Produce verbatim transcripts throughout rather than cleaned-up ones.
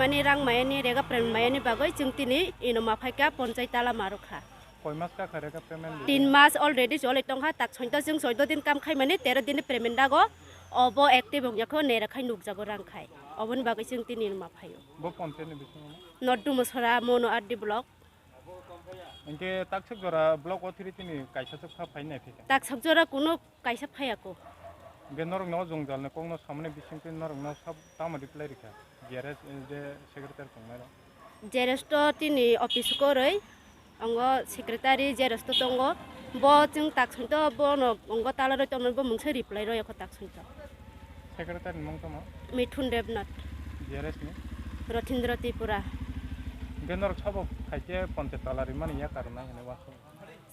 Ani rang mayani, rega payment mayani bagwi chwng tini ino ma phaikha, ponchai tala ma rwkha. Koi mas ka kha rega payment? Tin mas already choli tongkha, tak sointo chwng soido din kam khaimani, tero din ni payment dago, obo active wngya kho, nera khai nukjago rang khai. Oboni bagwi chwng tini ino ma phaio. Bo ponchai ni bisingo? North Dumusora, Mono R D block. Hingke taksak jora block authority ni kaisa chukha phai nai phika? Taksak jora kuno kaisa phaiya ko. Hingke norok no jwngjal ni kokno samani bisingtwi norok no sab tamo reply rikha? G R S, eh, je secretary tongnai rok? G R S to tini office koroi, ongo secretary G R S to tongo. Bo chwng taksak to bono ongo tala roi tongmani bo mungsa reply roi ko taksak to. Secretary ni mung tamo? Mithun Debnath. G R S ni? Rothindra Tripura. Hingke norok sabo khaikhe ponchayat tala rimani ya karon nai hwnwi uansuk?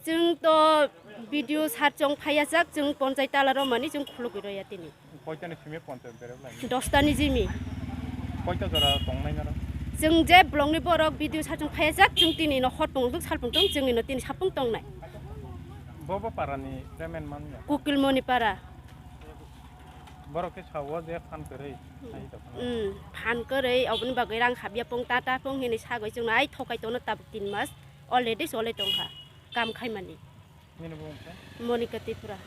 Chwng to B D O sir chong phaiya jak, chwng ponchayat tala romani chwng khulugwi roya tini. Koita ni simi ponchayat berep lai? Dosta ni jimi. Koita jora tongnai norok? Chwng je block ni borok B D O sir chong phaiya jak, chwng tini no hor tong duk sal pung tong, chwng ino tini sapung tongnai. Bo bo para ni chairman man ya? Kukilmoni para. Borok khe sao je phan kwrwi, Hmm. Nai tongkha. Hmm, phan kwrwi, oboni bagwi rang habya pung, tata pung hinwi sagwi chwngno ai thokai tono tabuk tin mas already choli tongkha, kam khaimani. Nini bumung khe? Monika Tripura.